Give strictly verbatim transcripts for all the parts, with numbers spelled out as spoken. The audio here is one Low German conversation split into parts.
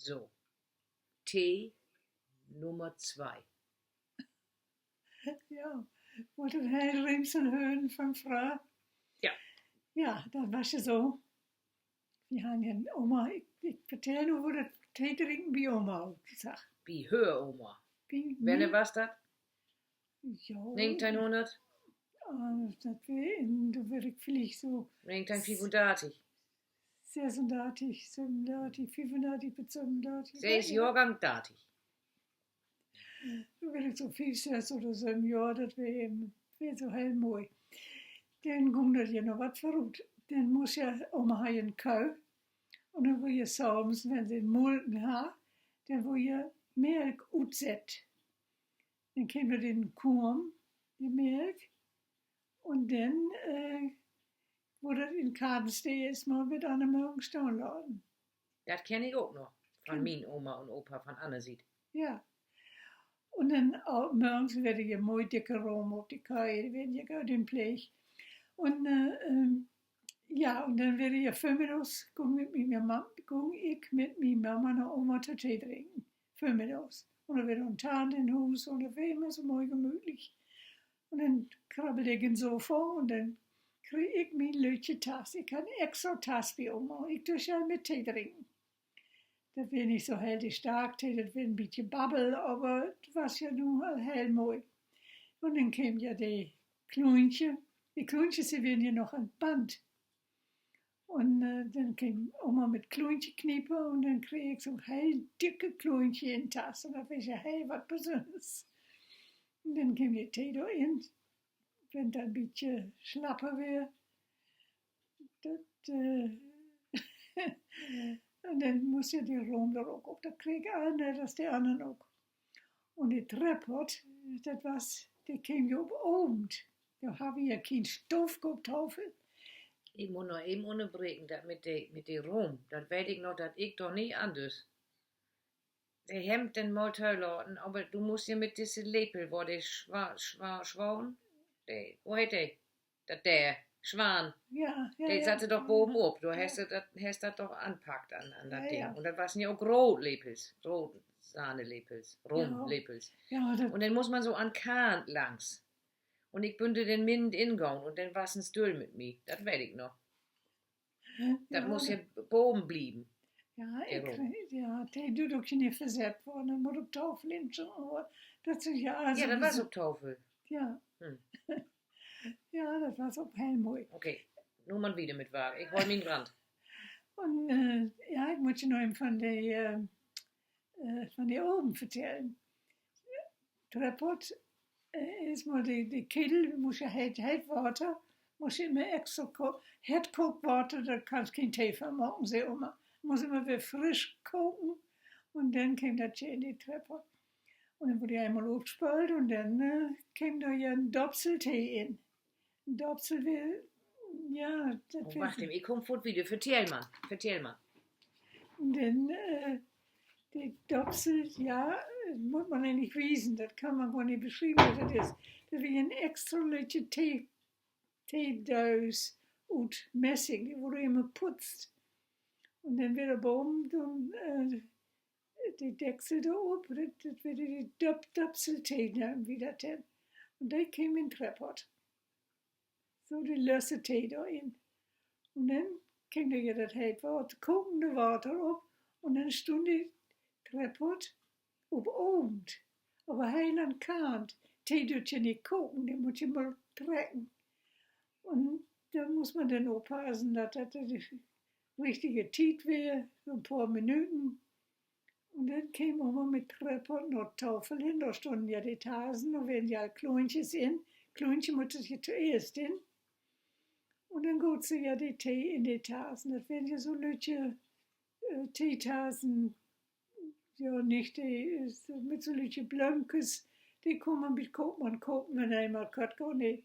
So, Tee Nummer twee. Ja, wullt du heel Reemsel hören van fröher? Ja. Ja, dat was ja so. Wi harrn ja Oma, ik, ik vertell nu, wo dat Teedrinken bi Oma utsach. Bi hör Oma. Bi, wanneer was dat? Ja. Negenteihnhunnert? Ah, dat weer in, dor weer ik villicht so negenteihnfiefundartig. Sesendartig, sövenundartig, fiefundartig bet sövenundartig. Se is Johrgang dartig. Dor weer ik so fief, söss oder söven Johr, dat weer even, weer so heel moi. Denn gung dat ja noch wat vörut. Denn muss ja, Oma harr ja en Koh. Un denn wurr ja savends, wenn se Mulken harr, denn wurr ja Melk utsett. Denn keem dat in Kurm, de Melk. Un denn, äh, wurr dat in Kartenstee eerstmal bet an de Mörgen stahn laten. Dat kenn ik ok noch. Van mien Oma un Opa van anner Siet. Ja. Un denn, äh, mörgens weer ja moi dicke Rohm op de Köh, de weren ja goot in Pleeg. Un, äh, ähm, ja, un denn weer ja vörmiddags, gung mit mien Mam-, gung ik mit mien Mama na Oma to Tee drinken. Vörmiddags. Un dor weer en Tant in Huus un dat weer immer so moi gemütlich. Un denn krabbel ik in Sofa un denn kreeg ik mien lüttje Tass. Ik harr en extra Tass bi Oma. Ik dörch ja mit Tee drinken. Dat weer nich so heel de stark Tee, dat weer en bietje Babbel, aver dat was ja nu al heel moi. Un denn keem ja de Kluntje. De Kluntjes, de weren ja noch an 't Band. Un, äh, denn keem Oma mit Kluntje kniepen un denn kreeg ik so 'n heel dicke Kluntje in Tass. Un dat weer ja heel wat Besünners. Un denn keem de Tee dor in. Wenn dat en bietje slapper weer, dat, äh, un denn muss ja de Rohm dor ok op. Dat kreeg ik all, net as de annern ok. Un de Treppott, dat was, de keem ja op Avend. Dor harr wi ja keen Stoofkoktafel. Ik mutt noch even ünnerbreken, dat mit de, mit de Rohm. Dat weet ik noch, dat ik dor nich an düss. De hebbt den mal tolaten, aver du musst ja mit disse Lepel, wo de Swa-, Swa-, Swan, de, wo heet de? Dat de Swan. De satt doch boven op. Du hest dat, hest dat doch anpackt an, an dat Ding. Un dat wassen ja ok Rohlepels, Rohsahnelepels, Rohmlepels. Un denn muss man so an Kant langs. Un ik bün dor denn midden in gahn un denn was en Stüll mit mi. Dat weet ik noch. Dat muss ja boven blieven. Ja, ik, ja, de düürt ok nich versett worrn. Dat mutt op Tafel in, dat is ja, also, dat was op Tafel. Ja. Ja, dat was ok heel moi. Okay, nu man wieder mit Wagen. Ik hool mien Rand. Un, äh, ja, ik mutt ja noch even van de, äh, äh, van de Oven vertellen. Treppott, äh, eerstmal de, de Ketel, muss ja heet, heet Water, muss ja immer extra ko-, heet kookt Water, dor kannst keen Tee van maken, sä Oma. Muss immer weer frisch koken. Un denn keem dat ja in de Treppott. Un denn wurr de eenmal opspöölt un denn, äh, keem dor ja en Döpsel Tee in. Döpsel weer, ja, dat weer, wacht even, ik kumm foort wieder. Vertell man, vertell man. Un denn, äh, de Döpsel, ja, äh, mutt man egentlich wiesen, dat kann man gor nich beschrieven, wat dat is. Dat weer en extra lüttje Tee-, Teedöös ut Messing, de wurr immer putzt. Un denn weer dor boven denn, äh, de Decksel dor op, dat, dat weer de Döp-, Döpsel Tee, nöömt wi dat denn. Un de keem in Treppott. So, de lösse Tee dor in. Un denn keem dor ja dat heet Water, kokende Water op. Un denn stunn de Treppott op Avend. Aver heel an Kant. Tee düürt ja nich koken, de mutt ja mal trecken. Un dor muss man denn oppassen, dat dat de richtige Tiet weer, so 'n poor Minüten. Un denn keem Oma mit Treppott na Tafel hen, dor stunnen ja de Tassen, dor weren ja al Kluntjes in. Kluntje mutt ja toeerst in. Un denn goot se ja de Tee in de Tassen. Dat weren ja so lüttje, äh, Teetassen, ja, nich, de is mit so lüttje Blöömkes, de kunn man bi't Koopmann kopen, wenn eenmal kört gahn, ne?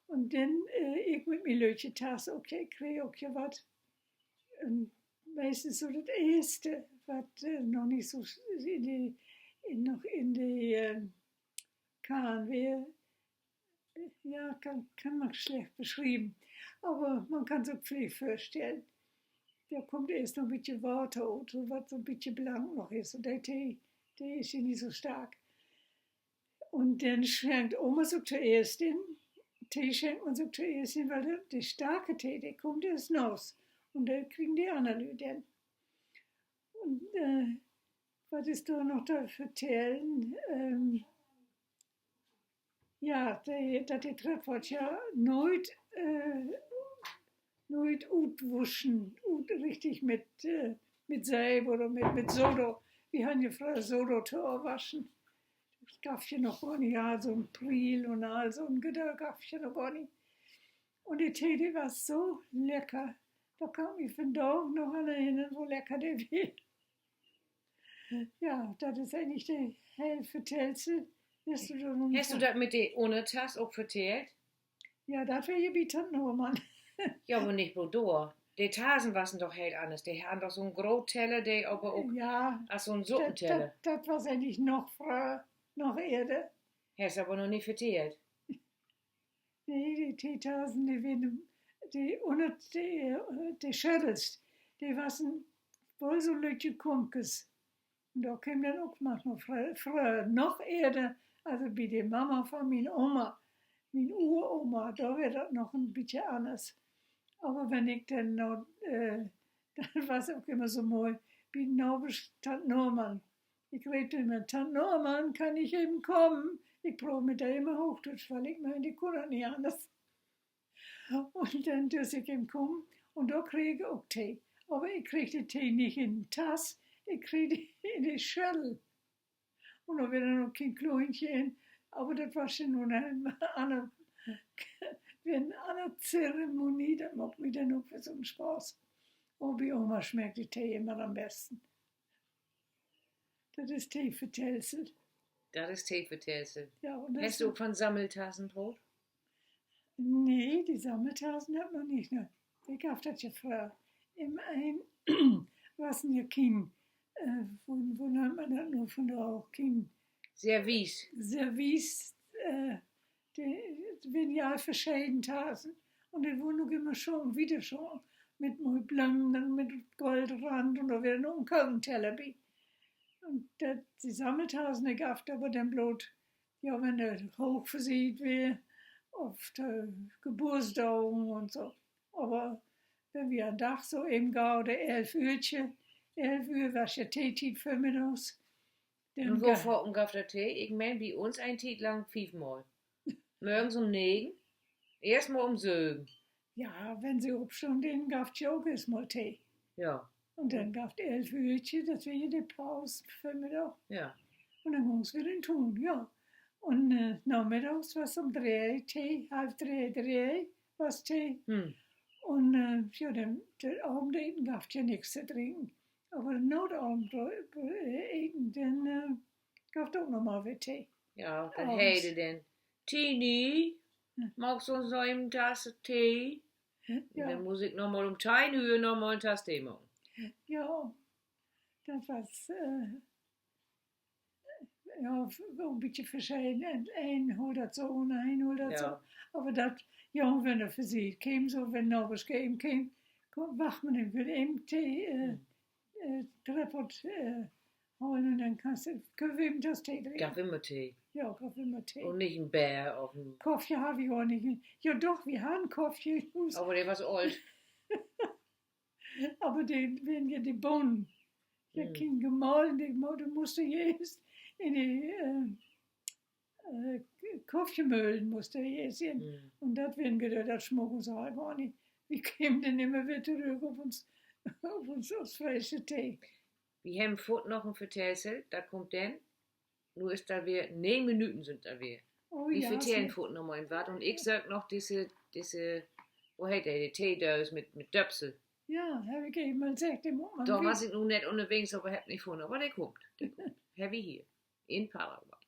Un denn, äh, ik mit mien lüttje Tass, ok, ja, ik kreeg ok ja wat. Un meistens so dat Eerste, wat, äh, noch nich so in de, in, noch in de, äh, Kann weer, ja, kann, kann man slecht beschrieven. Aver man kann sik ok villicht vörstellen. Dor kummt eerst noch en bietje Water ut, so wat so 'n bietje blank noch is. Un de Tee, de is ja nich so stark. Un denn schenkt Oma sük toeerst in. Tee schenkt man sük toeerst in, wiel de, de starke Tee, de kummt eerst naast. Un de kriegen de anner Lüüd denn. Un, äh, wat is dor noch to vertellen? Ähm, ja, de, dat de Treppert ja nooit, äh, nooit utwuschen, ut-, richtig mit, äh, mit Seep oder mit, mit Soda. Wi harrn ja fröher Soda to waschen. Dat gaff ja noch gor nich, ja, so'n Pril un all so'n Gedöns gaff ja noch gor nich. Un de Tee, de was so lecker. Dor kann ik mi vandaag noch an erinnern, wo lecker de weer. Ja, dat is egentlich de hele Vertellsel. Hest du dat mit de Unnertass ok vertellt? Ja, dat weer ja bi Tant Normann. Ja, aver nich bloot dor. De Tassen wassen doch heel anners. De harrn doch so'n groot Teller, de aver ok as so'n Suppenteller. Dat was egentlich noch fröher, noch eerder. Hest aver noch nich vertellt. Nee, de Teetassen, de weren, de unner, de, de Schöttels, de wassen woll so lüttje Kummkes. Un dor keem denn ok manchmal frö-, fröher, noch eerder, also bi de Mama van mien Oma, mien Uroma, dor weer dat noch en bietje anners. Aver wenn ik denn na, dat was ok immer so moi, bi Nabersch Tant Normann. Ik reep denn immer: Tant Normann, kann ich even kommen? Ik proov mit de immer Hoochdüütsch, wiel ik meen, de kunn dat nich anners. Un denn düss ik even kamen un dor kreeg ik ok Tee. Aver ik kreeg de Tee nich in de Tass, ik kreeg de in de Schöttel. Un dor weer denn ok keen Kluntje in, aver dat was ja nu en anner, weer en anner Zeremonie, dat maak mi denn ok weer so'n Spaaß. Oh, bi Oma smeck de Tee immer an'n besten. Dat is Teevertellsel. Dat is Teevertellsel. Hest du ok van Sammeltassen proot? Nee, de Sammeltassen heff ik noch nich, ne. Ik gaff dat ja fröher. Im een, wassen ja kien, wo, wo nöömt man dat nu vandaag? Kien Service. De, dat weren ja all verscheden Tassen. Un de wurrn ok immer schoon, wieder schoon. Mit moi Blömen un mit Goldrand un dor weer noch en Kökenteller bi. Un dat, de Sammeltassen, de gaff dat aver denn bloot, ja, wenn de hooch versiet weer, of to Gebursdagen un so. Aver wenn wi an Dag so even gau, de elf Ührtje, elf Ühr was ja Teetiet vörmiddags. Un wo faken gaff dat Tee? Ik meen, bi uns en Tiet lang fief Mal. Mörgens üm negen, eerst mal üm söven. Ja, wenn se opstunn, denn gaff 't ja ok eerst mal Tee. Un denn gaff 't elf Ührtje, dat weer ja de Paus vörmiddag. Un denn gungs weer in Tuun, ja. Un namiddags was üm dree Tee, half dree, dree was Tee. Un ja, denn, dat Avendeten gaff 't ja nix to drinken. Aver na 't Avendeten, denn gaff 't ok noch mal weer Tee. Ja, dat heet denn: Tini, maakst uns noch even en Tass Tee? Denn muss ik noch mal üm teihn Ühr noch mal en Tass Tee maken. Ja, dat was, ja, en bietje verscheden. Een hool dat so un een hool dat so. Aver dat, ja, wenn dor Visiet keem, so wenn Nabersch keem, keem, wacht man even, will even Tee, Treppert halen un denn kannst du, köönt wi even Tass Tee drinken. Gaff immer Tee. Ja, gaff immer Tee. Un nich en Beer of en Koffje harr wi gor nich. Ja, doch, wi harrn Koffje in Huus. Aver de was oolt. Aver de weren ja de Bohnen. Ja, kien gemahlen, de musst du eerst in de Koffjemöhlen musst du eerst in. Un dat weren wi, dat smucken se all gor nich. Wi kemen denn immer weer torüch op uns, op uns oostfreesche Tee. Wi hebben foort noch en Vertellsel, dat kummt denn. Nu is dat weer, negen Minüten sünd dat weer. Wi vertellen foort noch mal even wat. Un ik söök noch disse, disse, wo heet de, de Teedöös mit, mit Döpsel. Ja, heff ik even mal seggt, de mutt man. Dor was ik nu nett ünnerwegens, aver heff nich funnen. Aver de kummt, de kummt. Hebbt wi hier. In Paraguay.